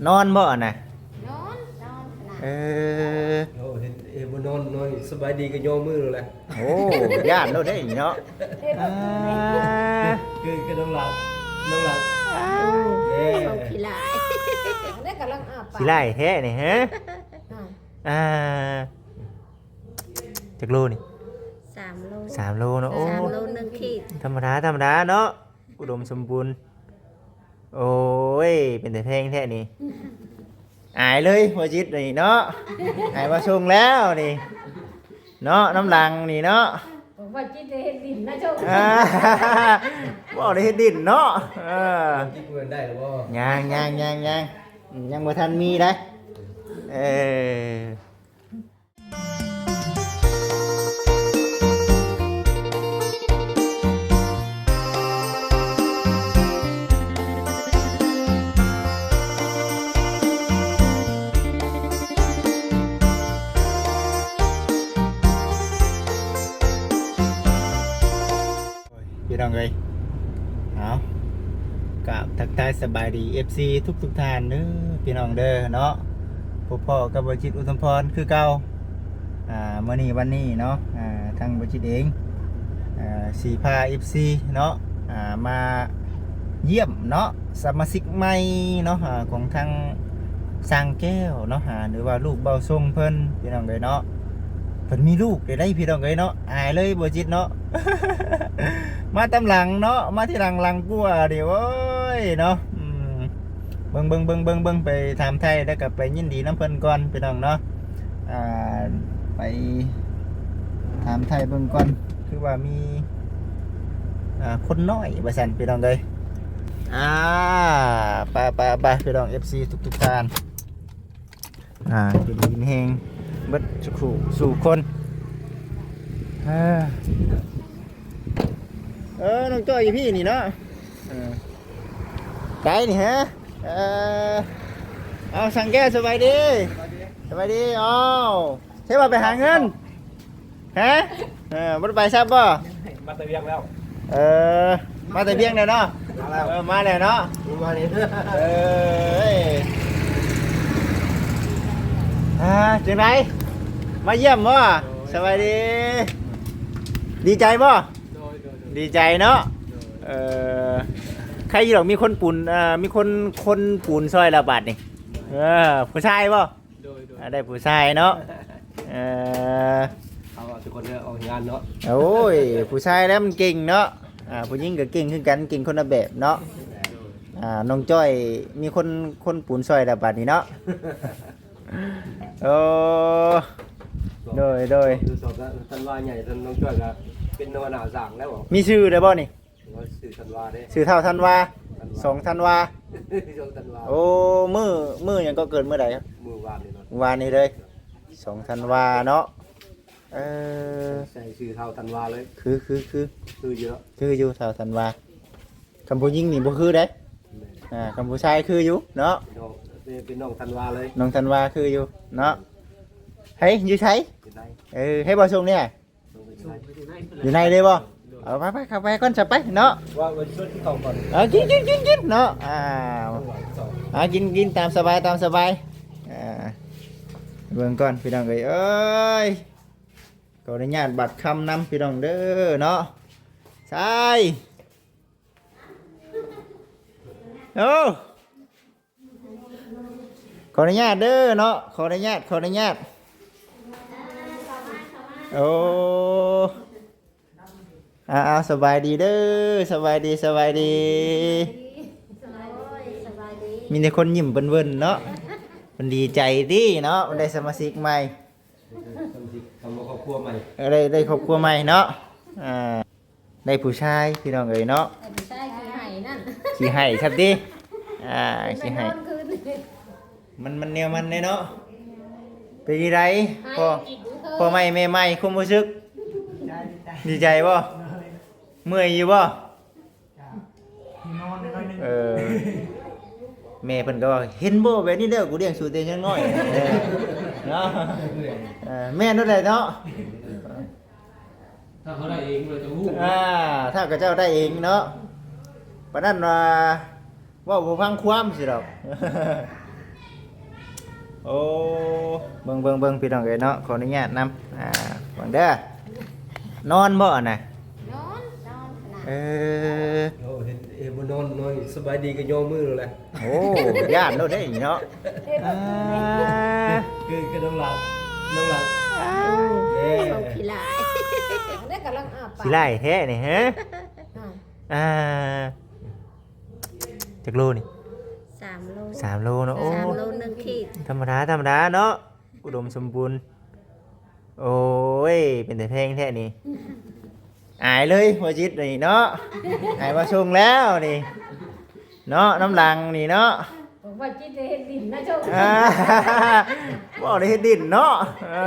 ນອນບໍ່ອັນນະ? ນອນ ນອນຂະໜາດ ເອີ ໂອ້ ເຫັນ ເຫັນບໍ່ນອນ ນອນສະບາຍດີກໍຍໍມືໂລດແຫຼະ. ໂອ້ ຢ້ານໂລດເດ້ເນາະ. ອ່າ ຄື ຄື ຄືນ້ອງຫຼານ ນ້ອງຫຼານ ອ່າ ເອີ ຂີ້ຮ້າຍ ໄດ້ກຳລັງອາປາກ ຂີ້ຮ້າຍແທ້ນີ້ ຮະ? ອ່າ ອ່າ ຈັກໂລນີ້? ສາມໂລ ສາມໂລເນາະ. ໂອ້ ສາມໂລໜຶ່ງຂີດ ທຳມະດາ ທຳມະດາເນາະ. ອຸດົມສົມບູນ. ໂອ້ຍ ເປັນຕາແພງແທ້ນີ້. ອາຍເລີຍບໍ່ຈິດນີ້ເນາະ. ອາຍມາສົ່ງແລ້ວນີ້ເນາະ ນຳຫຼັງນີ້ເນາະ. ບໍ່ຈິດໄດ້ເຮັດດິນນະ ສົ່ງ ອ່າ ບໍ່ໄດ້ເຮັດດິນເນາະ. ເອີ ກິນເງິນໄດ້ແລ້ວບໍ່? ຍັງ ຍັງ ຍັງ ຍັງ ຍັງບໍ່ທັນມີໄດ໋. ເອີ. ພີ່ນ້ອງເອີຍ ເອົາ ກາບທັກທາຍສະບາຍດີ ເອັຟຊີ ທຸກໆທ່ານເດີ ພີ່ນ້ອງເດີເນາະ. ພົບພໍ້ກັບບໍ່ຈິດ ອຸດມພອນ ຄືເກົ່າ. ອ່າ ມື້ນີ້ວັນນີ້ເນາະ ອ່າ ທາງບໍ່ຈິດເອງ ອ່າ ຊິພາ ເອັຟຊີ ເນາະ ອ່າ ມາຢ້ຽມເນາະ ສະມາຊິກໃໝ່ເນາະ ອ່າ ຂອງທາງຊ່າງແກ້ວເນາະ ອ່າ ຫຼືວ່າລູກເບົາຊົງເພິ່ນ ພີ່ນ້ອງເອີຍເນາະ. ເພິ່ນມີລູກແລ້ວໄດ໋ ພີ່ນ້ອງເອີຍເນາະ. ອາຍເລີຍບໍ່ຈິດເນາະ ມາຕາມຫຼັງເນາະ ມາທີຫຼັງ ຫຼັງກວ່າເດ. ໂອ້ຍເນາະ ອືມ ເບິ່ງ ເບິ່ງ ເບິ່ງ ເບິ່ງ ເບິ່ງ ໄປຖາມໄຖ່ ແລ້ວກໍໄປຍິນດີນຳເພິ່ນກ່ອນ ພີ່ນ້ອງເນາະ. ອ່າ ໄປຖາມໄຖ່ເບິ່ງກ່ອນ ຄືວ່າມີ ອ່າ ຄົນນ້ອຍວ່າຊັ້ນ ພີ່ນ້ອງເອີຍ. ອ່າ ໄປ ໄປ ໄປ ພີ່ນ້ອງ ເອັຟຊີ ທຸກໆທ່ານ. ອ່າ ຢູ່ດີມີແຮງເບິດສູ່ຄູ່ສູ່ຄົນ. ເອີ ເອີ ນ້ອງຈ້ອຍຢູ່ພີ້ນີ້ເນາະ. ເອີ ໄກນີ້ຮະ. ເອີ ເອົາ ຊ່າງແກ້ວ ສະບາຍດີ. ສະບາຍດີ. ເອົາ ໃຊ່ວ່າໄປຫາເງິນ? ຮະ? ເອີ ບໍ່ໄດ້ໄປຊັບບໍ່? ມາແຕ່ວຽງແລ້ວ. ເອີ ມາແຕ່ວຽງແລ້ວເນາະ. ມາແລ້ວ. ເອີ ມາແລ້ວເນາະ. ມານີ້. ເອີຍ ອ່າ ຈັ່ງໃດ? ມາຢ້ຽມບໍ່? ໂດຍ. ສະບາຍດີ. ດີໃຈບໍ່? ໂດຍ ໂດຍ ໂດຍ. ດີໃຈເນາະ. ໂດຍ. ເອີ ໃຄຢູ່ດອກ ມີຄົນປູນ ເອີ ມີຄົນ ຄົນປູນຊ່ອຍແລ້ວບາດນີ້. ເອີ ຜູ້ຊາຍບໍ່? ໂດຍ ໂດຍ. ອ່າ ໄດ້ຜູ້ຊາຍເນາະ. ເອີ ເອົາທຸກຄົນເດີ ອອກງານເນາະ. ໂອ້ຍ ຜູ້ຊາຍແລ້ວມັນເກັ່ງເນາະ. ອ່າ ຜູ້ຍິງກໍເກັ່ງຄືກັນ ເກັ່ງຄົນລະແບບເນາະ. ອ່າ ນ້ອງຈ້ອຍມີຄົນ ຄົນປູນຊ່ອຍແລ້ວບາດນີ້ເນາະ. ໂອ້ ໂດຍ ໂດຍ. ສອບ ສອບທັນວາໃຫຍ່ ທ່ານນ້ອງຈ້ອຍກໍເປັນຫົວໜ້າຊ່າງແລ້ວ. ມີຊື່ແລ້ວບໍ່ນີ້? ຊື່ທັນວາເດ້. ຊື່ທ້າວທັນວາ. ທັນວາ ສອງທັນວາ. ສອງທັນວາ. ໂອ້ ມື້ ມື້ຫຍັງກໍເກີດມື້ໃດ? ມື້ວານນີ້ເນາະ. ວານນີ້ເລີຍ ສອງທັນວາເນາະ. ເອີ ໃສ່ຊື່ທ້າວທັນວາເລີຍ. ຄື ຄື ຄື ຄືຢູ່ເນາະ. ຄືຢູ່ທ້າວທັນວາ. ຄຳຜູ້ຍິງນີ້ບໍ່ຄືເດ້. ແມ່ນ. ອ່າ ຄຳຜູ້ຊາຍຄືຢູ່ເນາະ. ເປັນນ້ອງ ເປັນ ເປັນນ້ອງທັນວາເລີຍ. ນ້ອງທັນວາຄືຢູ່ເນາະ. ເຮີ້ຍ ຢູ່ໃສ? ຢູ່ໃນ. ເອີ ໃຫ້ບໍ່ສົ່ງນີ້. ຢູ່ໃນເລີຍບໍ່? ເອົາ ໄປໆ ເຂົ້າໄປກ່ອນຊະ ໄປເນາະ. ວ່າ ວ່າຊວນກິນເຂົ້າກ່ອນ. ເອົາ ກິນ ກິນ ກິນ ກິນເນາະ. ອ່າ ອ່າ ກິນ ກິນຕາມສະບາຍ ຕາມສະບາຍ. ອ່າ ເບິ່ງກ່ອນພີ່ນ້ອງເອີຍ. ເອີຍ ຂໍອະນຸຍາດບັດຄຳນຳພີ່ນ້ອງເດີເນາະ. ຊາຍ ໂອ້ ຂໍອະນຸຍາດເດີເນາະ ຂໍອະນຸຍາດ ຂໍອະນຸຍາດ. ໂອ້ ອ່າ ອ່າ ສະບາຍດີເດີ ສະບາຍດີ ສະບາຍດີ. ໂອ້ຍ ສະບາຍດີ. ມີແຕ່ຄົນຍິ້ມເວີ້ນໆເນາະ ເພິ່ນດີໃຈຕິເນາະ ເພິ່ນໄດ້ສະມາຊິກໃໝ່. ຄອບຄົວໃໝ່ ເອີ ໄດ້ ໄດ້ຄອບຄົວໃໝ່ເນາະ. ອ່າ ໄດ້ຜູ້ຊາຍພີ່ນ້ອງເອີຍເນາະ. ໄດ້ຜູ້ຊາຍຂີ້ໄຫ້ນັ້ນ ຂີ້ໄຫ້ຊະຕິ. ອ່າ ຂີ້ໄຫ້ ມັນ ມັນແນວມັນເດ້ເນາະ. ເປັນຈັ່ງໃດ ພໍ່ ພໍ່ໃໝ່ແມ່ໃໝ່ ຄວາມຮູ້ສຶກ? ດີໃຈ ດີໃຈບໍ່? ເມື່ອຍຢູ່ບໍ່? ເອີ ແມ່ເພິ່ນກໍວ່າ ເຫັນບໍ່ ແບບນີ້ເດີ ກູລ້ຽງສູແຕ່ຍັງນ້ອຍ ເອີ ເນາະ. ເອີ ແມ່ນໂລດແຫຼະເນາະ. ຖ້າເຂົາໄດ້ເອງ ເພິ່ນຈະຮູ້. ອ່າ ຖ້າເຂົາເຈົ້າໄດ້ເອງເນາະ ປານນັ້ນວ່າ ເວົ້າບໍ່ຟັງຄວາມຊິດອກ. ໂອ້ ເບິ່ງໆໆ ພີ່ນ້ອງເອີຍເນາະ ຂໍອະນຸຍາດນຳ ອ່າ ເບິ່ງເດີ ນອນບໍ່ນະ? ນອນ ນອນຂະໜາດ ເອີ ໂອ້ ເຫັນ ເຫັນບໍ່ນອນ ນອນສະບາຍດີກໍຍໍມືໂລດແຫຼະ. ໂອ້ ຢ້ານໂລດເດ້ເນາະ ເຫັນບໍ່ ອ່າ ຄື ຄືນ້ອງຫຼານ ນ້ອງຫຼານ ອ້າວ ເດ້ ເວົ້າຂີ້ຫຼາຍ ເດ້ກຳລັງອ້າປາກ ຂີ້ຫຼາຍແທ້ນີ້ ຮະ ອ້າວ ອ່າ ຈັກໂລນີ້? ສາມໂລ ສາມໂລເນາະ ໂອ້ ສາມໂລໜຶ່ງຂີດ ທຳມະດາ ທຳມະດາເນາະ ອຸດົມສົມບູນ ໂອ້ຍ ເປັນຕາແພງແທ້ນີ້ ອາຍເລີຍ ບໍ່ຈິດນີ້ເນາະ ອາຍມາສົ່ງແລ້ວນີ້ເນາະ ນຳຫຼັງນີ້ເນາະ ບໍ່ຈິດໄດ້ເຮັດດິນນະ ໂຊກ ອ່າ ບໍ່ໄດ້ເຮັດດິນເນາະ ເອີ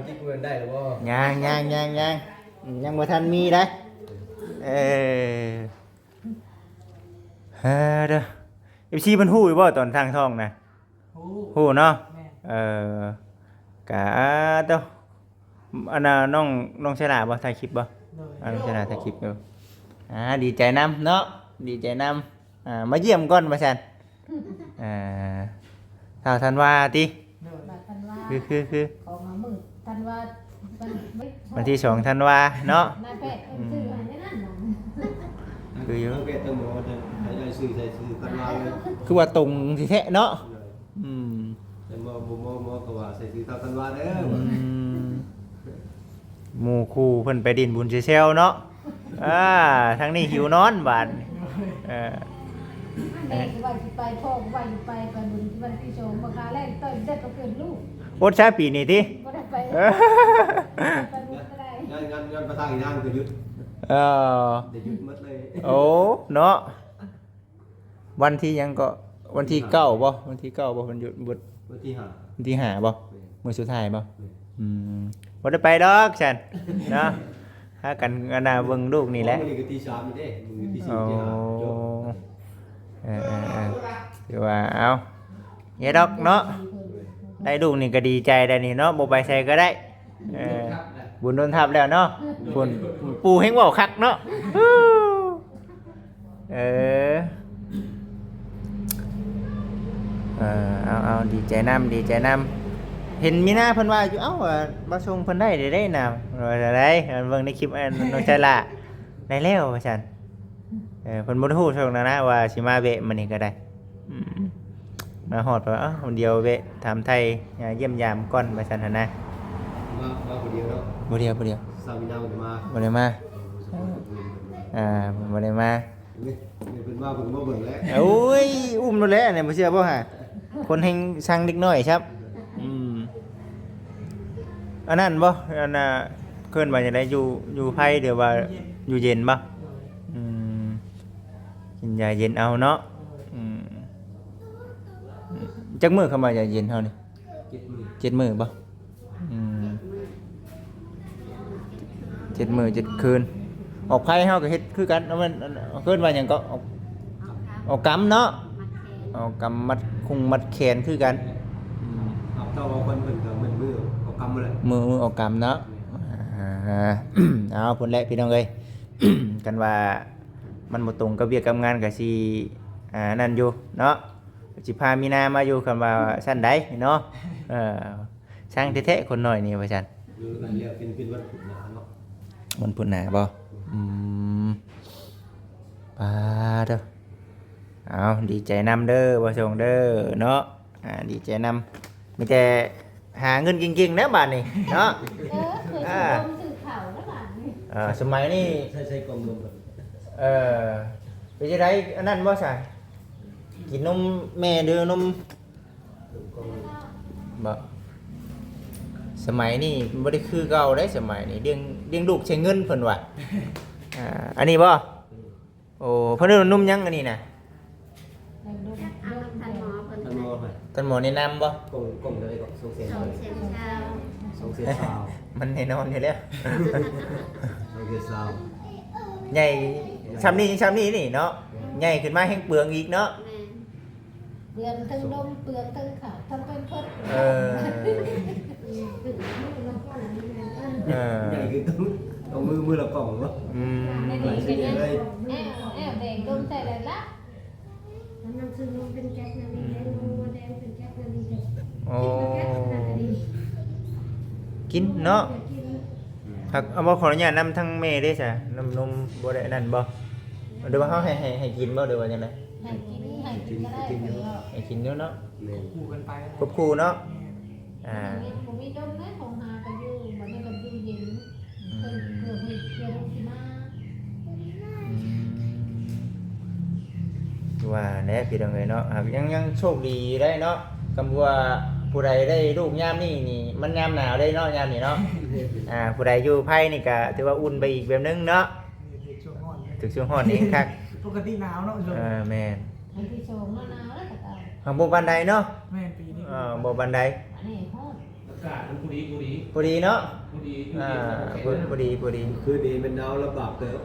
ຈິດເພິ່ນໄດ້ແລ້ວບໍ່? ຍັງ ຍັງ ຍັງ ຍັງ ອືມ ຍັງບໍ່ທັນມີໄດ໋ ເອີ ເອີ ເດີ ເອັຟຊີ ເພິ່ນຮູ້ຢູ່ບໍ່ຕອນທາງທ້ອງນະ? ຮູ້ ຮູ້ເນາະ ແມ່ນ ເອີ ກະ ໂຕ ອັນນ່າ ນ້ອງ ນ້ອງໄຊລາບໍ່ ຖ່າຍຄລິບບໍ່? ໂດຍ ອ່າ ນ້ອງໄຊລາຖ່າຍຄລິບຢູ່ ອ່າ ດີໃຈນຳເນາະ ດີໃຈນຳ ອ່າ ມາຢ້ຽມກ່ອນວ່າຊັ້ນ ອ່າ ທ້າວທັນວາຕິ? ໂດຍ ບາດທັນວາ ຄື ຄື ຄື ຂອງມື້ທັນວາ ວັນ ວັນທີສອງທັນວາເນາະ ນາຍແພດເພິ່ນຊື່ໃຫ້ນັ້ນ ຄືຢູ່ ນາຍແພດຕ້ອງບອກວ່າໃຫ້ ໃຫ້ຊື່ໃສ່ຊື່ທັນວາເລີຍ ຄືວ່າຕົງແທ້ເນາະ ໂດຍ ອືມ ແຕ່ໝໍ ໝໍ ໝໍກໍວ່າໃສ່ຊື່ທ້າວທັນວາເດີ ອືມ ໝູ່ຄູ່ເພິ່ນໄປຫຼິ້ນບຸນເຊເຊວເນາະ ອ່າ ທາງນີ້ຫິວນອນບາດ ເອີ ແມ່ກໍວ່າຊິໄປ ພໍ່ກໍວ່າຊິໄປ ໄປບຸນວັນທີສອງ ບັກຫາແລ້ວຕໍ່ເດັກກໍເກີດລູກ ອົດຊະປີນີ້ຕິ ບໍ່ໄດ້ໄປ ເອີ ໄປບຸນກໍໄດ້ ງານ ງານ ງານປະທານງານກໍຢຸດ ເອີ ໄດ້ຢຸດໝົດເລີຍ ໂອ້ ເນາະ ວັນທີຫຍັງເກາະ? ວັນທີເກົ້າບໍ່? ວັນທີເກົ້າບໍ່? ວັນຢຸດ ວັນ ວັນທີຫ້າ ວັນທີຫ້າບໍ່? ແມ່ນ ມື້ສຸດທ້າຍບໍ່? ແມ່ນ ອືມ ບໍ່ໄດ້ໄປດອກຊັ້ນເນາະ ຫາກັນອັນນ່າເບິ່ງລູກນີ້ແຫຼະ ມື້ນີ້ກໍທີສາມນີ້ເດ້ ມື້ທີສີ່ ໂອ້ ທີຫ້າ ຈົບ ເອີໆໆ ຖືວ່າເອົາ ເຮັດດອກເນາະ ໄດ້ລູກນີ້ກໍດີໃຈແລ້ວນີ້ເນາະ ບໍ່ໄປໃສກໍໄດ້ ເອີ ບຸນດົນທັບແລ້ວເນາະ ພຸ້ນ ປູ່ແຮ່ງເວົ້າຄັກເນາະ ເອີ ເອີ ເອົາ ເອົາ ດີໃຈນຳ ດີໃຈນຳ ເຫັນມີນາເພິ່ນວ່າຢູ່ ເອົ້າ ວ່າມາສົ່ງເພິ່ນໄດ້ເດ້ນະ ວ່າຈັ່ງໃດ ເບິ່ງໃນຄລິບ ອັນ ນ້ອງໄຊລາ ໄດ້ແລ້ວວ່າຊັ້ນ ເອີ ເພິ່ນບໍ່ໄດ້ຮູ້ຊ່ວງນັ້ນນະ ວ່າຊິມາແວະມື້ນີ້ກໍໄດ້ ອືມ ມາຮອດກໍ ເອົ້າ ດຽວແວະຖາມໄຖ່ ຢ້ຽມຢາມກ່ອນວ່າຊັ້ນຫັ້ນນະ ມາ ມາຜູ້ດຽວເນາະ ຜູ້ດຽວ ຜູ້ດຽວ ສາມີນາບໍ່ໄດ້ມາ ບໍ່ໄດ້ມາ ເອີ ບໍ່ໄດ້ມາ ນີ້ ນີ້ເພິ່ນມາເພິ່ນບໍ່ເບິ່ງແລ້ວ ໂອ້ຍ ອຸ້ມໂລດແຫຼະນີ້ ບໍ່ເຊື່ອບໍ່ຫາ ຄົນແຮ່ງຊັງເດັກນ້ອຍຊ້ຳ ອືມ ອັນນັ້ນບໍ່ ອັນນ່າ ເອີ້ນວ່າຈັ່ງໃດ ຢູ່ ຢູ່ໄພ ຫຼືວ່າຢູ່ເຢັນບໍ່? ອືມ ກິນຢາເຢັນເອົາເນາະ ອືມ ຈັກມື້ຄຳວ່າຢາເຢັນເຮົານີ້? ເຈັດມື້ ເຈັດມື້ບໍ່? ອືມ ເຈັດມື້ເຈັດຄືນ ອອກໄພເຮົາກໍເຮັດຄືກັນ ເອົາແມ່ນ ເອີ້ນວ່າຫຍັງເກາະ ອອກ ອອກກຳເນາະ ອອກກຳມັດຄົງມັດແຂນຄືກັນ ອືມ ເອົາ ເຈົ້າວ່າຄົນເພິ່ນກໍແມ່ນມື້ອອກກຳແຫຼະ ມື້ ມື້ອອກກຳເນາະ ແມ່ນ ອ່າ ເອົາ ພຸ້ນແຫຼະພີ່ນ້ອງເອີຍ ຄັນວ່າມັນບໍ່ຕົງກັບວຽກກັບງານກໍຊິ ອ່າ ນັ້ນຢູ່ເນາະ ຊິພາມີນາມາຢູ່ ຄັນວ່າຊັ້ນໃດເນາະ ເອີ ຊ່າງແທ້ໆ ຄົນນ້ອຍນີ້ວ່າຊັ້ນ ເອີ ອັນແລ້ວເປັນ ເປັນວັນພຸດໜ້າເນາະ ວັນພຸດໜ້າບໍ່? ອືມ ປາດເດີ ເອົາ ດີໃຈນຳເດີ ບໍ່ສົ່ງເດີເນາະ ອ່າ ດີໃຈນຳ ມີແຕ່ຫາເງິນເກັ່ງໆ ແລ້ວບາດນີ້ເນາະ ເອີ ເຄີຍ ອ່າ ຊື້ລົມຊື້ເຂົ້າແລ້ວບາດນີ້ ເອີ ສະໄໝນີ້ ໃສ່ ໃສ່ກ່ອງນົມ ເອີ ເປັນຈັ່ງໃດ ອັນນັ້ນບໍ່ຊະ ກິນນົມແມ່ ຫຼືນົມ ບໍ່ ສະໄໝນີ້ບໍ່ໄດ້ຄືເກົ່າເດ້ ສະໄໝນີ້ລ້ຽງ ລ້ຽງລູກໃຊ້ເງິນເພິ່ນວ່າ ອ່າ ອັນນີ້ບໍ່? ໂອ້ ເພິ່ນເອີ້ນນົມຫຍັງອັນນີ້ນະ? ທ່ານໝໍເພິ່ນ ທ່ານໝໍ ທ່ານໝໍແນະນຳບໍ່? ກົງ ກົງເທົ່າໃດເກາະ? ສອງແສນ ສອງແສນຊາວ ສອງແສນຊາວ ມັນແນ່ນອນຢູ່ແລ້ວ ສອງແສນຊາວ ໃຫຍ່ຊ່ຳນີ້ ຊ່ຳນີ້ນີ້ເນາະ ໃຫຍ່ຂຶ້ນມາແຮ່ງເປືອງອີກເນາະ ແມ່ນ. ເປືອງເທິງນົມ ເປືອງເທິງເຂົ້າ ທັງເປັນເພິດ ເອີ ເອີ ໃຫຍ່ຄືຕ້ອງ ຕ້ອງມື ມືລະກ່ອງເນາະ ອືມ ແອວ ແອວແດງລົມໃສ່ແລ້ວລະ ນ້ຳຊື້ນົມເປັນແກັບນະ ມີແດງ ນົມງົວແດງເປັນແກັບນະ ມີແດງ ໂອ້ ກິນເນາະ. ຫາກ ເອົາບໍ່ ຂໍອະນຸຍາດນຳທາງແມ່ເດ້ຊະ ນ້ຳນົມບໍ່ໄດ້ນັ້ນບໍ່ ຫຼືວ່າເຮົາໃຫ້ ໃຫ້ ໃຫ້ກິນບໍ່ ຫຼືວ່າຈັ່ງໃດ? ໃຫ້ກິນ ໃຫ້ກິນກໍໄດ້ ໃຫ້ກິນຢູ່ເນາະ. ແມ່ນ ຄວບຄູ່ກັນໄປ ຄວບຄູ່ເນາະ. ອ່າ ຍັງບໍ່ມີດົນເດ້ ໂທຫາກໍຢູ່ ບັດນີ້ກໍຢູ່ເຢັນ ອືມ ເພື່ອ ເພື່ອ ເພື່ອລູກຊິມາ. ອືມ ວ່າແຫຼະພີ່ນ້ອງເອີຍເນາະ ຫາກຍັງ ຍັງໂຊກດີຢູ່ໄດ໋ເນາະ. ຄຳວ່າຜູ້ໃດໄດ້ລູກຍາມນີ້ນີ້ ມັນຍາມໜາວເດ້ເນາະ ຍາມນີ້ເນາະ. ອ່າ ຜູ້ໃດຢູ່ໄພນີ້ກະຖືວ່າອຸ່ນໄປອີກແບບໜຶ່ງເນາະ. ຖືກຊ່ວງຮ້ອນເດ້ ຖືກຊ່ວງຮ້ອນເອງຄັກ ປົກກະຕິໜາວເນາະ. ເອີ ແມ່ນ ອັນທີສອງເນາະ ໜາວແລ້ວກະຕາມ ຫາກບໍ່ປານໃດເນາະ. ແມ່ນ ປີນີ້ ເອີ ບໍ່ປານໃດ ອັນນີ້ຮ້ອນ ອາກາດມັນພໍດີ ພໍດີ ພໍດີເນາະ ພໍດີ ຢູ່ ອ່າ ເຢັນ ພໍ ພໍດີ ພໍດີ. ຄືນນີ້ແມ່ນໜາວລຳບາກເຕີບ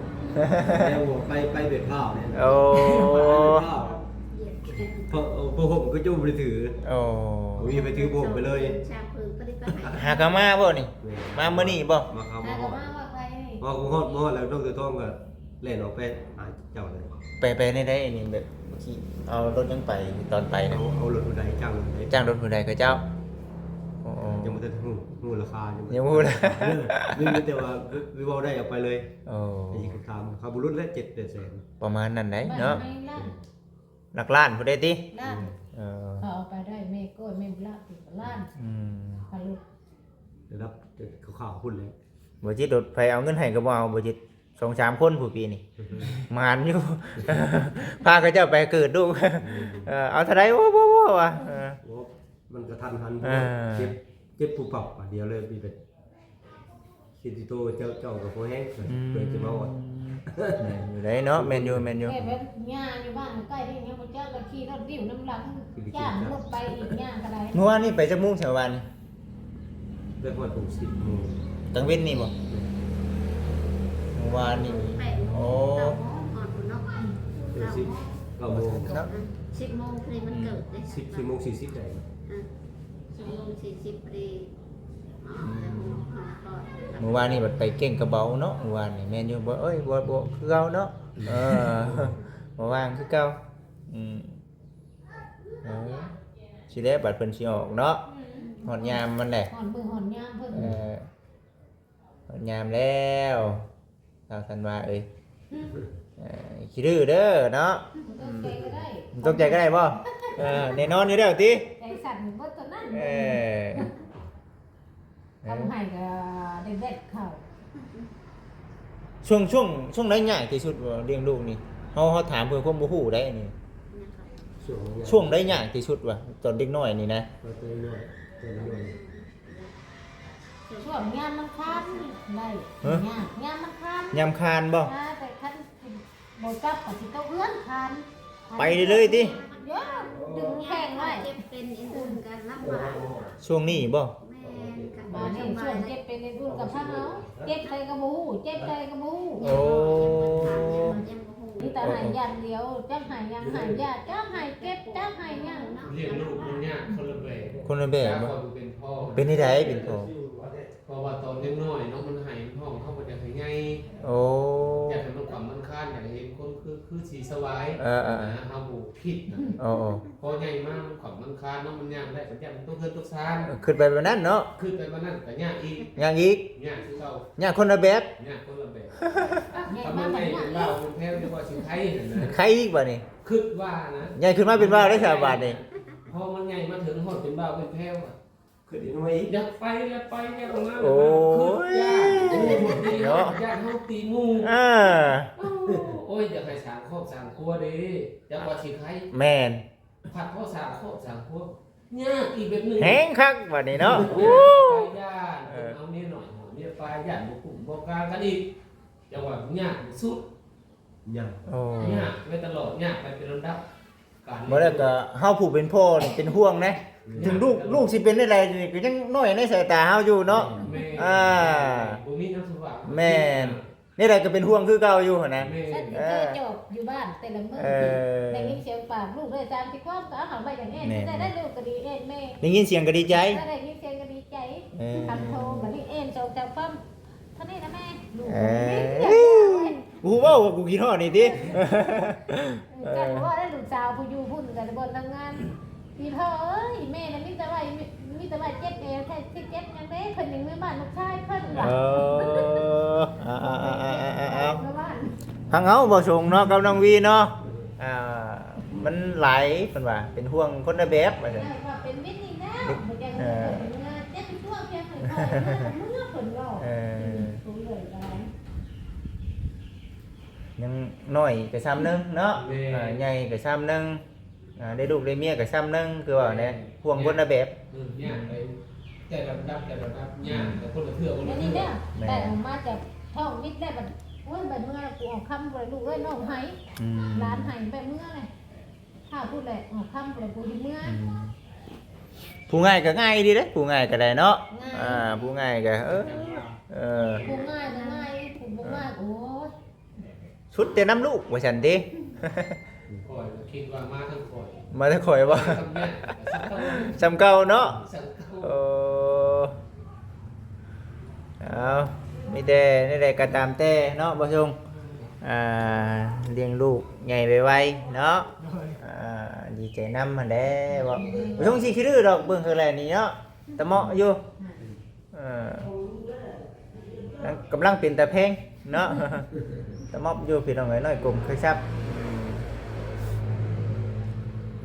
ແຕ່ວ່າໄປ ໄປເບັດພ້າວນີ້. ໂອ້ ໄປເບັດພ້າວ ເພາະ ເອີ ຜ້າຫົ່ມກໍຈະບໍ່ໄດ້ຖື. ໂອ້ ບໍ່ມີໃຜຖືຜ້າຫົ່ມໄປເລີຍ ຫາກໍມາບໍ່ນີ້? ແມ່ນ ມາມື້ນີ້ບໍ່? ມາເຂົ້າມາຮອດ ມາຮອດ ມາຮອດແລ້ວ ນ້ອງເສືອທອງກໍ ແລ່ນອອກໄປຫາເຈົ້າເລີຍ. ໄປ ໄປແນວໃດອັນນີ້ ແບບຂີ່ ເອົາລົດຫຍັງໄປຕອນໄປນະ? ເອົາ ເອົາລົດຜູ້ໃດ ຈ້າງລົດຜູ້ໃດ ຈ້າງລົດຜູ້ໃດເຂົາເຈົ້າ? ອໍ ຍັງບໍ່ທັນຮູ້ ຮູ້ລາຄາ ຍັງບໍ່ ຍັງບໍ່ຮູ້ລາຄາ ເອີ ມີ ມີແຕ່ວ່າ ເວົ້າໄດ້ເອົາໄປເລີຍ. ໂອ້ ໄດ້ຍິນຄຳຖາມ ເຂົາບໍ່ຫຼຸດແລ້ວ ເຈັດແປດແສນ ປະມານນັ້ນໃດ໋ເນາະ. ຫຼັກລ້ານພຸ້ນເດ້ຕິ? ລ້ານ ເອີ ເຂົາເອົາໄປໄດ້ ແມ່ກ້ອຍ ແມ່ບຸນຫຼ້າ ເປັນລ້ານ. ອືມ ຄ່າລົດ ລະດັບເຂົາໆພຸ້ນແຫຼະ. ບໍ່ຈິດໂດດ ໃຜເອົາເງິນໃຫ້ກໍບໍ່ເອົາ ບໍ່ຈິດ ສອງສາມຄົນຜູ້ປີນີ້ ໝານຢູ່ ພາເຂົາເຈົ້າໄປເກີດລູກ. ເອີ ເອົາເທົ່າໃດ ໂອ້ ບໍ່ ບໍ່ວ່າ ເອີ ໂອ້ ມັນກະທັນຫັນ ເອີ ເຈັບ ເຈັບປຸບປັບບາດດຽວເລີຍ ມີແຕ່ຄິດຊິໂຕ ເຈົ້າ ເຈົ້າກໍພໍແຮງ ອືມ ເພື່ອຈະມາຮອດ. ແມ່ນຢູ່ໄດ໋ເນາະ ແມ່ນຢູ່ ແມ່ນຢູ່ ແບບ ແບບຍ່າຢູ່ບ້ານໃກ້ນີ້ຍັງບໍ່ຈັກ ລະຂີ່ລົດດິ້ວນຳຫຼັງ ຈ້າງລົດໄປອີກ ຍ່າງກໍໄດ້. ມື້ວານນີ້ໄປຈັກໂມງ ເຊົ້າວານນີ້? ໄປຮອດພຸ້ນ ສິບໂມງ. ກາງເວັນນີ້ບໍ່? ແມ່ນ ມື້ວານນີ້ ແປດໂມງ ໂອ້ ເກົ້າໂມງ ຮອດພຸ້ນເນາະ. ເອີ ເກົ້າໂມງ ສິບ ເກົ້າໂມງເນາະ ອືມ ສິບໂມງ ພໍດີມັນເກີດເດ້ ອືມ ສິບ ສິບໂມງສີ່ສິບໄດ້ ອືມ ສິບໂມງສີ່ສິບພໍດີ. ອືມ ມື້ວານນີ້ບັດໄປແກ້ງກະເບົາເນາະ ມື້ວານນີ້ ແມ່ນຢູ່ບໍ່? ເອີຍ ບໍ່ ບໍ່ຄືເກົ່າເນາະ ເອີ ບໍ່ວ່າງຄືເກົ່າ. ອືມ ເອີ ຊິແລ້ວບັດເພິ່ນຊິອອກເນາະ ອືມ ຮອດຍາມມັນແຫຼະ ຮອດມື້ຮອດຍາມເພິ່ນ ເອີ ຮອດຍາມແລ້ວ ສາວສັນວາເອີຍ ອືມ ເອີ ຂີ້ດື້ເດີເນາະ. ອືມ ຕົກໃຈກໍໄດ້ ຕົກໃຈກໍໄດ້ບໍ່? ເອີ ແນ່ນອນຢູ່ແລ້ວຕິ ໃຈສັ່ນເບິດເທົ່ານັ້ນ. ເອີ ເອີ ຄຳໃຫ້ກໍໄດ້ແບດເຂົ້າ. ຊ່ວງ ຊ່ວງ ຊ່ວງໃດຍາກທີ່ສຸດວ່າລ້ຽງລູກນີ້? ເຮົາ ເຮົາຖາມເພື່ອຄວາມບໍ່ຮູ້ໄດ໋ນີ້. ຊ່ວງໃດຍາກທີ່ສຸດວ່າ ຕອນເດັກນ້ອຍນີ້ນະ? ຕອນເດັກນ້ອຍ ຕອນເດັກນ້ອຍ ຊ່ວງຍາມມັນຄານໄດ້. ຮະ? ຍາມ ຍາມມັນຄານ ຍາມຄານບໍ່? ອ່າ ແຕ່ຄັນ ບໍ່ຈັບກໍຊິຕົກເຮືອນຄານ ໄປເລີຍຕິ? ເອີ ດຶງແຂງໄວ້ ເຈັບເປັນອື່ນໆກໍລຳບາກ. ຊ່ວງນີ້ບໍ່? ແມ່ນ ບາດນີ້ຊ່ວງເຈັບເປັນອື່ນໆກໍພາເຮົາ ເຈັບໃສກໍບໍ່ຮູ້ ເຈັບໃສກໍບໍ່ຮູ້. ໂອ້ ມີແຕ່ໃຫ້ຢ່າງດຽວ ຈັກໃຫ້ຫຍັງໃຫ້ຢາ ຈັກໃຫ້ເຈັບ ຈັກໃຫ້ຫຍັງ. ລ້ຽງລູກມັນຍາກຄົນລະແບບ ຄົນລະແບບບໍ່? ເປັນໃດເປັນພໍ່? ເພາະວ່າຕອນຍັງນ້ອຍເນາະ ມັນໄຫ້ມັນຮ້ອງ ເຮົາບໍ່ຢາກໃຫ້ໃຫຍ່. ໂອ້ ຢາກໃຫ້ມັນຂວັນມັນຄານ ຢາກໃຫ້ເຫັນຄົນຄື ຄືສີສະຫວາຍ. ເອີໆໆ ນະ ເຮົາບໍ່ຄິດນະ. ໂອ້ໆ ພໍໃຫຍ່ມາມັນຂວັນມັນຄານເນາະ ມັນຍ່າງໄດ້ ກໍຢ້ານມັນຕົກເຮືອນຕົກຊານ. ເອີ ຄິດໄປແບບນັ້ນເນາະ ຄິດໄປແບບນັ້ນກໍຍາກອີກ ຍາກອີກ ຍາກຄືເກົ່າ. ຍາກຄົນລະແບບ ຍາກຄົນລະແບບ. ຖ້າມັນໃຫຍ່ເປັນບ່າວເປັນແພ້ວ ຈະວ່າຊິໄຄຫັ້ນນະ ໄຄອີກບາດນີ້ ຄິດວ່ານະ ໃຫຍ່ຂຶ້ນມາເປັນບ່າວໄດ້ຊະບາດນີ້. ພໍມັນໃຫຍ່ມາເຖິງຮອດເປັນບ່າວເປັນແພ້ວ ຂຶ້ນອີກໜ້ອຍ ຢາກໄປ ຢາກໄປ ຢາກອອກມາ. ໂອ້ຍ ເນາະ ຢ້ານເຮົາຕີໝູ່. ເອີ ໂອ້ຍ ຢາກໃຫ້ສ້າງຄອບສ້າງຄົວເດ້ ຈັກວ່າຊິໄຄ. ແມ່ນ ພັດພໍສ້າງຄອບສ້າງຄົວ ຍາກອີກແບບໜຶ່ງ ແຮງຄັກບາດນີ້ເນາະ. ໂອ້ ຢ້ານ ເອີ ເອົາເມຍໜ້ອຍເອົາເມຍປາຍ ຢ້ານບໍ່ກຸ້ມບໍ່ກາງກັນອີກ ຈັກວ່າຍາກທີ່ສຸດ. ຍາກ ໂອ້ ຍາກໄປຕະຫຼອດ ຍາກໄປເປັນລຳດັບການ. ບໍ່ແລ້ວກໍເຮົາຜູ້ເປັນພໍ່ນີ້ເປັນຫ່ວງນະ ອືມ ເຖິງລູກ ຍາກ ລູກຊິເປັນແນວໃດນີ້ກໍຍັງນ້ອຍໃນສາຍຕາເຮົາຢູ່ເນາະ. ແມ່ນ ອ່າ ບໍ່ມີທາງສະຫວ່າງ ແມ່ນ ແນວໃດກໍເປັນຫ່ວງຄືເກົ່າຢູ່ຫັ້ນນະ. ແມ່ນ ເອີ ເຈົ້າຈອບຢູ່ບ້ານແຕ່ລະມື້ ເອີ ໄດ້ຍິນສຽງປາກລູກໄດ້ຕາມທີ່ຄວາມ ກໍເອົາເຂົ້າໄວ້ຢ່າງແອນ ແມ່ນ ໄດ້ ໄດ້ລູກກໍດີແອນແມ່ ໄດ້ຍິນສຽງກໍດີໃຈ ເອີ ໄດ້ຍິນສຽງກໍດີໃຈ. ເອີ ຄັນໂທກໍໄດ້ແອນສອງສາມຄວາມ. ເທົ່ານີ້ນະແມ່ ລູກ ເອີ ບໍ່ຮູ້ເວົ້າວ່າກູຄິດຮອດນີ້ຕິ. ເອີ ເອີ ກັນວ່າໄດ້ລູກສາວຜູ້ຢູ່ພຸ້ນກັນບ່ອນທຳງານ ອີພໍ່ເອີຍ ແມ່ນະມີແຕ່ວ່າ ມີ ແຕ່ວ່າເຈັບແອວ ແທ້ຊິເຈັບຫຍັງເດ້ ເພິ່ນຍັງເມືອບ້ານລູກຊາຍເພິ່ນວ່າ ເອີ ເອົາໆໆໆໆ ເອົາ ເມືອບ້ານ ຟັງເອົາ ບໍ່ສົງເນາະ ກັບນ້ອງວີເນາະ ອ່າ ມັນຫຼາຍ ເພິ່ນວ່າເປັນຫ່ວງຄົນລະແບບວ່າຊັ້ນ ເອີ ວ່າເປັນວິດນີ້ແລ້ວ ເອີ ບໍ່ຢາກໃຫ້ເພິ່ນເມືອ ເຈັບຕົວພຽງໃຫ້ຂ້ອຍເມືອ ເມືອເພິ່ນເວົ້າ ເອີ ເອີ ເພິ່ນເລີຍຫຼາຍ ຍັງນ້ອຍກໍຊ່ຳໜຶ່ງເນາະ ແມ່ນ ອ່າ ໃຫຍ່ກໍຊ່ຳໜຶ່ງ ອ່າ ໄດ້ລູກໄດ້ເມຍກໍຊ່ຳໜຶ່ງ ຄືວ່າແຫຼະ ແມ່ນ ຫ່ວງຄົນລະແບບ ເອີ ຍ່າງໄປແຕ່ລະລຳດັບ ແຕ່ລະລຳດັບ ຍ່າງໄປຄົນລະເທື່ອ ຄົນລະເທື່ອ ແມ່ນ ໄດ້ອອກມາຈາກທ້ອງວິດແລ້ວ ບັດ ໂອ້ຍ ບັດເມືອ ກູເອົາຄຳບໍ່ໄດ້ ລູກເອີຍ ນ້ອງໄຫ້ ອືມ ຫຼານໄຫ້ ບັດເມືອແຫຼະ ຖ້າພຸ້ນແຫຼະ ເອົາຄຳບໍ່ໄດ້ ກູຊິເມືອ ອືມ ຜູ້ງ່າຍກໍງ່າຍດີເດ້ ຜູ້ງ່າຍກໍໄດ້ເນາະ ງ່າຍ ອ່າ ຜູ້ງ່າຍກໍ ເອີ ເອີ ຜູ້ງ່າຍກໍງ່າຍ ຜູ້ບໍ່ງ່າຍ ໂອ້ຍ ສຸດແຕ່ນຳລູກວ່າຊັ້ນຕິ ຂ້ອຍກໍຄິດວ່າມາທາງຂ້ອຍ ມາທາງຂ້ອຍບໍ່ ຊ່ຳເກົ່າເນາະ ໂອ້ ເອົາ ມີແຕ່ແນວໃດກໍຕາມແຕ່ເນາະ ບໍ່ຊົງ ອ່າ ລ້ຽງລູກໃຫຍ່ໄວໆເນາະ ອ່າ ດີໃຈນຳຫັ້ນແຫຼະ ບໍ່ ບໍ່ຊົງຊິຂີ້ດື້ດອກ ເບິ່ງຄືແລນີ້ເນາະ ຕະເໝາະຢູ່ ເອີ ກຳລັງເປັນຕາແພງເນາະ ຕະໝອບຢູ່ພີ່ນ້ອງເອີຍ ນ້ອຍກົມຄືຊັບ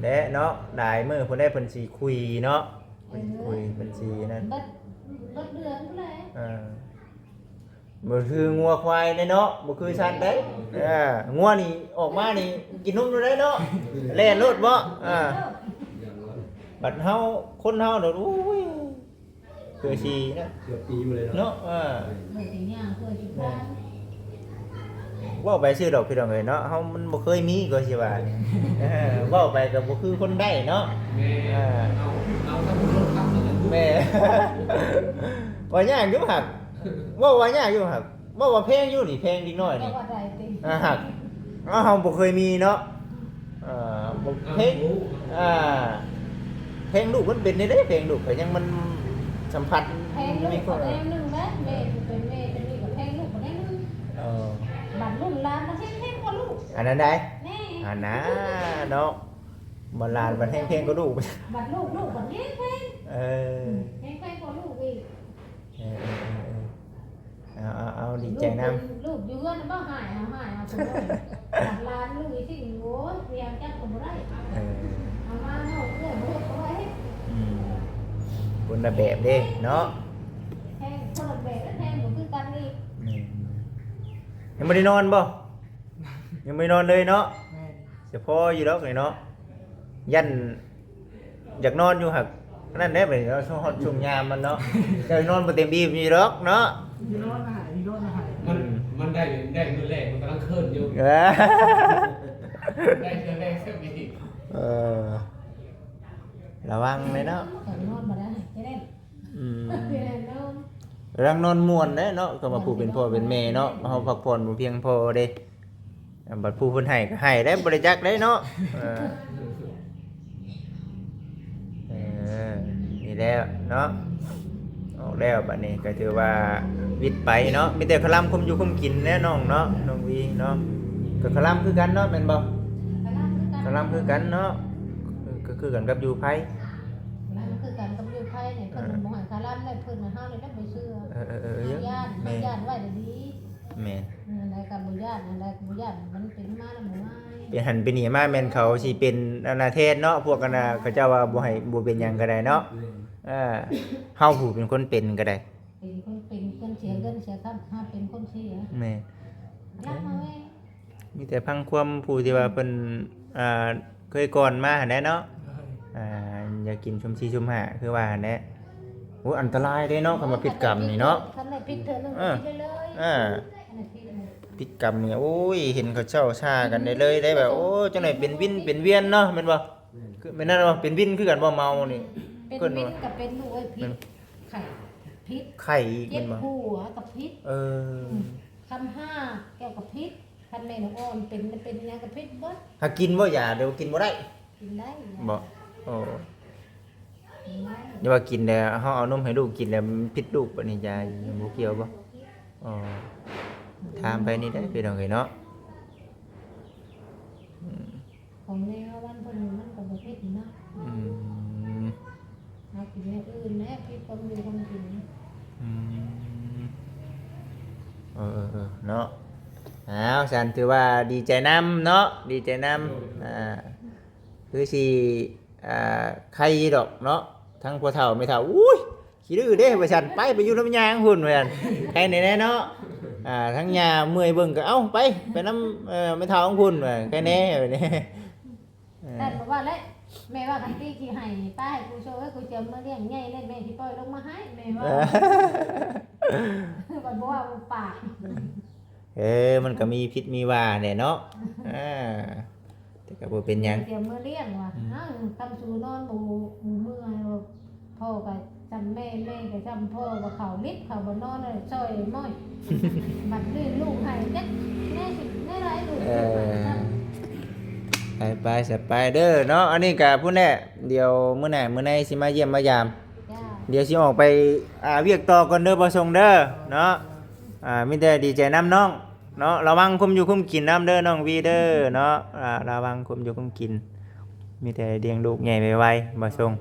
ແລະເນາະ ຫຼາຍມື້ພຸ້ນໃດເພິ່ນຊິຄຸຍເນາະ ເພິ່ນຊິຄຸຍ ເອີ ເພິ່ນຊິນັ້ນ ເບິດ ເບິດເດືອນພຸ້ນແຫຼະ ເອີ ບໍ່ຄືງົວຄວາຍເດ້ເນາະ ບໍ່ຄືສັດເດ້ ເອີ ງົວນີ້ອອກມານີ້ກິນນົມໂລດເດ້ເນາະ ແລ່ນໂລດເນາະ ເອີ ບັດເຮົາ ຄົນເຮົາໂດດ ໂອ້ຍ ເພື່ອຊິນະ ເກືອບປີຢູ່ເລີຍເນາະ ເນາະ ເອີ ເພື່ອຊິຍ່າງ ເພື່ອຊິຄານ ເວົ້າໄປຊື່ດອກພີ່ນ້ອງເອີຍເນາະ ເຮົາມັນບໍ່ເຄີຍມີກໍຊິວ່າ ເອີ ເວົ້າໄປກໍບໍ່ຄືຄົນໄດ້ເນາະ ແມ່ນ ເອີ ເອົາ ເອົາທັງລົດຂັບ ແມ່ນ ວ່າຍາກຢູ່ຫັ້ນ ເວົ້າວ່າຍາກຢູ່ຫັ້ນ ເວົ້າວ່າແພງຢູ່ນີ້ ແພງເດັກນ້ອຍນີ້ ເວົ້າວ່າໄດ້ຕິ ອ່າ ຫາກ ເຮົາບໍ່ເຄີຍມີເນາະ ເອີ ບໍ່ ເອີ ເພງ ອ່າ ເພງລູກມັນເປັນແນວໃດ ເພງລູກກໍຍັງມັນສຳພັດ ເພງລູກກໍແນວໜຶ່ງແຫຼະ ແມ່ຜູ້ເປັນແມ່ຕົວນີ້ກໍເພງລູກກໍແນວໜຶ່ງ ເອີ ບັດລຸ້ນຫຼານມັນເພງ ເພງກວ່າລູກ ອັນນັ້ນໃດ ແມ່ ອັນນັ້ນເນາະ ບັດຫຼານບັດແຮງເພງກວ່າລູກ ບັດລູກ ລູກບັດແຮງເພງ ເອີ ແຮງເພງກວ່າລູກອີກ ເອີ ເອີ ເອີ ເອີ ເອົາ ເອົາ ເອົາ ດີໃຈນຳ ລູກຢູ່ເຮືອນບໍ່ ຮ້ອງໄຫ້ ຮ້ອງໄຫ້ ຮ້ອງໄຫ້ ຫຼານລູກອີກ ໂອ້ຍ ພຍາຍາມຈັບກໍບໍ່ໄດ້ ເອີ ເອົາມາເວົ້າເອື້ອຍບໍ່ເຮັດບໍ່ໄດ້ ອືມ ຄົນລະແບບເດ້ເນາະ ແພງ ຄົນລະແບບ ແພງບໍ່ຄືກັນອີກ ແມ່ນ ຍັງບໍ່ໄດ້ນອນບໍ່? ຍັງບໍ່ໄດ້ນອນເລີຍເນາະ ແມ່ນ ສະພໍຢູ່ດອກນີ້ເນາະ ຢ້ານ ຢາກນອນຢູ່ ຫາກນັ້ນແຫຼະ ບັດນີ້ເນາະ ຊ່ວງຮອດຊ່ວງຍາມມັນເນາະ ເຈົ້ານອນບໍ່ເຕັມອີ່ມຢູ່ດອກເນາະ ຢູ່ນອນນະ ຢູ່ນອນນະ ມັນ ອືມ ມັນໄດ້ ໄດ້ມື້ແລກ ມັນກຳລັງເຄີນຢູ່ ເອີ ໄດ້ເທື່ອແລກຊະມີ ເອີ ລະວັງເລີຍເນາະ ຢາກນອນບໍ່ໄດ້ ຈະໄດ້ ອືມ ກຳລັງນອນມ່ວນເດ້ເນາະ ຄຳວ່າຜູ້ເປັນພໍ່ເປັນແມ່ເນາະ ເຮົາພັກຜ່ອນບໍ່ພຽງພໍເດ້ ບັດຜູ້ເພິ່ນໃຫ້ກໍໃຫ້ໄດ້ ບໍ່ໄດ້ຈັກໄດ້ເນາະ ເອີ ເອີ ນີ້ແຫຼະເນາະ ອອກແລ້ວບັດນີ້ກໍຖືວ່າວິດໄປເນາະ ມີແຕ່ຄະລຳຄຸມຢູ່ຄຸມກິນແຫຼະນ້ອງເນາະ ນ້ອງວີເນາະ ກໍຄະລຳຄືກັນເນາະ ແມ່ນບໍ່? ຄະລຳຄືກັນ ຄະລຳຄືກັນເນາະ ກໍຄືກັນກັບຢູ່ໄພ ຄະລຳຄືກັນກັບຢູ່ໄພນີ້ ເພິ່ນບໍ່ໃຫ້ຄະລຳແລ້ວ ເພິ່ນໃຫ້ເຮົານີ້ແຫຼະບໍ່ເຊື່ອ ເອີໆໆ ເຮົາຢ້ານ ແມ່ນ ເຮົາຢ້ານໄວ້ດີ ແມ່ນ ອັນໃດກໍບໍ່ຢ້ານ ອັນໃດກໍບໍ່ຢ້ານ ມັນເປັນມາແລ້ວບໍ່ງາຍ ເປັນຫັ້ນເປັນນີ້ມາແມ່ນເຂົາຊິເປັນອັນນາແທນເນາະ ພວກອັນນາເຂົາເຈົ້າວ່າບໍ່ໃຫ້ ບໍ່ເປັນຫຍັງກໍໄດ້ເນາະ ແມ່ນ ເອີ ເຮົາຜູ້ເປັນຄົນເປັນກໍໄດ້ ເປັນຄົນເປັນ ຄົນເສຍເງິນເສຍຄຳ ເຮົາເປັນຄົນເສຍ ແມ່ນ ຢາກມາແມ່ ມີແຕ່ຟັງຄວາມຜູ້ທີ່ວ່າເພິ່ນ ອ່າ ເຄີຍກ່ອນມາຫັ້ນແຫຼະເນາະ ໂດຍ ອ່າ ຢາກກິນຊຸມສີ່ຊຸມຫ້າ ຄືວ່າຫັ້ນແຫຼະ ໂອ້ ອັນຕະລາຍເດ້ເນາະ ຄັນວ່າຜິດກຳນີ້ເນາະ ຄັນວ່າຜິດເທື່ອໜຶ່ງ ເອີ ຜິດໄປເລີຍ ເອີ ອັນນັ້ນຜິດ ຜິດກຳນີ້ ໂອ້ຍ ເຫັນເຂົາເຈົ້າຊ່າກັນໄດ້ເລີຍ ໄດ້ແບບ ໂອ້ ຈັ່ງໃດເປັນວິນເປັນວຽນເນາະ ແມ່ນບໍ່? ແມ່ນ ຄື ແມ່ນນັ້ນບໍ່? ເປັນວິນຄືກັນບໍ່? ເມົານີ້ ເປັນວິນກໍເປັນ ລູກເອີຍ ຜິດ ແມ່ນ ໄຂ້ ຜິດ ໄຂ້ອີກແມ່ນບໍ່? ເຈັບຫົວກໍຜິດ ເອີ ອືມ ຄຳຫ້າແກ້ວກໍຜິດ ຄັນແມ່ນ້ອງອ່ອນເປັນ ເປັນຫຍັງກໍຜິດເບິດ ຫາກິນບໍ່ຢາ ຫຼືວ່າກິນບໍ່ໄດ້? ກິນໄດ້ ບໍ່ ໂອ້ ກິນໄດ້ ຢ່າວ່າກິນແລ້ວ ເຮົາເອົານົມໃຫ້ລູກກິນແລ້ວຜິດລູກ ບັດນີ້ຢາບໍ່ກ່ຽວບໍ່? ອໍ ຖາມໄປນີ້ໄດ້ພີ່ນ້ອງເອີຍເນາະ ອືມ ຂອງແນວມັນເພິ່ນມັນກໍບໍ່ຜິດເນາະ ອືມ ເຮົາກິນແນວອື່ນ ເນາະ. ອ້າວ ຊັ້ນຖືວ່າດີໃຈນຳເນາະ ດີໃຈນຳ. ອ່າ ຄືຊິ ອ່າ ໄຄຢູ່ດອກເນາະ ທັງພໍ່ເຖົ້າແມ່ເຖົ້າ ໂອ້ຍ ຂີ້ດື້ເດ້ວ່າຊັ້ນ ໄປ ໄປຢູ່ນຳຍ່າພຸ້ນວ່າຊັ້ນ ໄຄແດ່ເນາະ. ອ່າ ທັງຍ່າເມື່ອຍເບິ່ງກໍ ເອົ້າ ໄປ ໄປນຳ ເອີ ແມ່ເຖົ້າພຸ້ນວ່າ ໄຄແດ່ແບບນີ້. ເອີ ແຕ່ບໍ່ວ່າແຫຼະ ແມ່ວ່າຄັນຕີຂີ້ໄຫ້ປ້າໃຫ້ກູໂຊເອີຍ ກູຈະເອົາມາລ້ຽງໃຫຍ່ເລີຍ ແມ່ຊິປ່ອຍລົງມາໃຫ້ ແມ່ວ່າ ເອີ ບັດບໍ່ວ່າບໍ່ປາກ. ເອີ ມັນກໍມີຜິດມີວ່າແຫຼະເນາະ. ອ່າ ແຕ່ກໍບໍ່ເປັນຫຍັງ ຈະເອົາມາລ້ຽງວ່າ. ອືມ ອ້າວ ຄັນສູນອນບໍ່ ບໍ່ເມື່ອຍ ພໍ່ກໍຊ່ຳແມ່ ແມ່ກໍຊ່ຳພໍ່ ວ່າເຂົາມິດ ເຂົາບໍ່ນອນເລີຍ ຊ່ອຍມ້ອຍ. ບັດນີ້ລູກໃຫ້ຈັກແມ່ຊິແນວໃດ ລູກ ເອີ ຊິໃຫ້ຊ້ຳ. ໄປ ໄປ ສະບາຍເດີເນາະ. ອັນນີ້ກໍພຸ້ນແຫຼະ ດຽວມື້ໜ້າມື້ໃນຊິມາຢ້ຽມມາຢາມ. ຈ້າ ດຽວຊິອອກໄປ ອ່າ ວຽກຕໍ່ກ່ອນເດີ ບໍ່ສົ່ງເດີເນາະ. ອ່າ ມີແຕ່ດີໃຈນຳນ້ອງເນາະ ລະວັງຄຸມຢູ່ຄຸມກິນນຳເດີນ້ອງວີເດີເນາະ. ອ່າ ລະວັງຄຸມຢູ່ຄຸມກິນ ມີແຕ່ລ້ຽງລູກໃຫຍ່ໄວໆ ບໍ່ສົ່ງ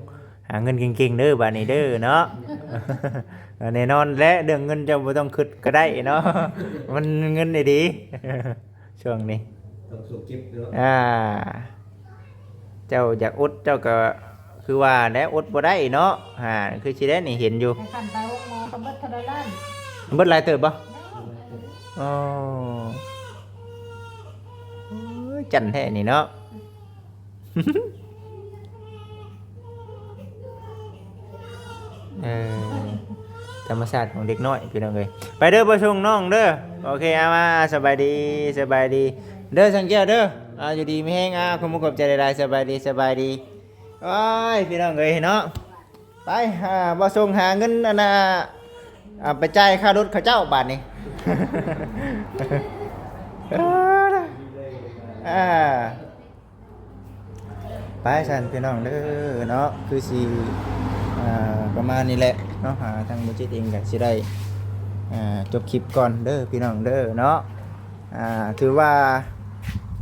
ຫາເງິນເກັ່ງໆເດີບາດນີ້ເດີເນາະ. ແນ່ນອນແຫຼະ ເລື່ອງເງິນເຈົ້າບໍ່ຕ້ອງຄິດກໍໄດ້ເນາະ ມັນເງິນດີໆ ຊ່ວງນີ້ ຕ້ອງສູ້ເກັບເນາະ. ອ່າ ເຈົ້າຢາກອົດເຈົ້າກໍຄືວ່າແຫຼະ ອົດບໍ່ໄດ້ເນາະ. ອ່າ ຄືຊິໄດ້ນີ້ເຫັນຢູ່ ໃຫ້ຄັນໄປໂຮງໝໍກໍເບິດເທົ່າໃດລ້ານ? ເບິດຫຼາຍເຕີບບໍ່? ອໍ ໂອ້ຍ ຈັ່ນແທ້ນີ້ເນາະ. ເອີ ທຳມະຊາດຂອງເດັກນ້ອຍພີ່ນ້ອງເອີຍ. ໄປເດີ ບໍ່ສົ່ງນ້ອງເດີ. ໂອເຄ ເອົາ ມາ ສະບາຍດີ ສະບາຍດີເດີ ສັງແກ້ວເດີ. ອ່າ ຢູ່ດີມີແຮງ ອ່າ ຂອບຄຸນຂອບໃຈຫຼາຍໆ ສະບາຍດີ ສະບາຍດີ. ໂອ້ຍ ພີ່ນ້ອງເອີຍເນາະ ໄປ ອ່າ ບໍ່ສົ່ງຫາເງິນ ອັນນ່າ ອ່າ ໄປຈ່າຍຄ່າລົດເຂົາເຈົ້າບາດນີ້. ອ່າ ໄປຊັ້ນພີ່ນ້ອງເດີເນາະ ຄືຊິ ອ່າ ປະມານນີ້ແຫຼະເນາະ. ອ່າ ທາງບໍ່ຈິດເອງກໍຊິໄດ້ ອ່າ ຈົບຄລິບກ່ອນເດີພີ່ນ້ອງເດີເນາະ. ອ່າ ຖືວ່າ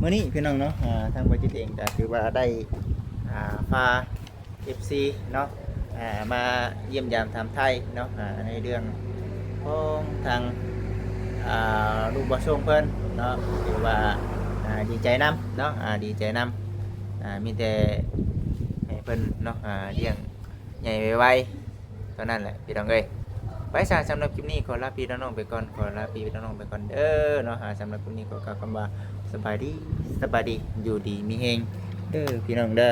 ມື້ນີ້ພີ່ນ້ອງເນາະ ອ່າ ທາງບໍ່ຈິດເອງກໍຖືວ່າໄດ້ ອ່າ ພາ ເອັຟຊີເນາະ ອ່າ ມາຢ້ຽມຢາມຖາມໄຖ່ເນາະ ອ່າ ໃນເລື່ອງຂອງທາງ ອ່າ ລູກບໍ່ສົ່ງເພິ່ນເນາະ ຖືວ່າ ອ່າ ດີໃຈນຳເນາະ ອ່າ ດີໃຈນຳ ອ່າ ມີແຕ່ໃຫ້ເພິ່ນເນາະ ອ່າ ລ້ຽງໃຫຍ່ໄວໆ ເທົ່ານັ້ນແຫຼະພີ່ນ້ອງເອີຍ. ໄປຊະ ສຳລັບຄລິບນີ້ຂໍລາພີ່ລານ້ອງໄປກ່ອນ ຂໍລາພີ່ລານ້ອງໄປກ່ອນເດີເນາະ. ອ່າ ສຳລັບຄລິບນີ້ຂໍກ່າວຄຳວ່າ ສະບາຍດີ ສະບາຍດີ ຢູ່ດີມີແຮງເດີພີ່ນ້ອງເດີ.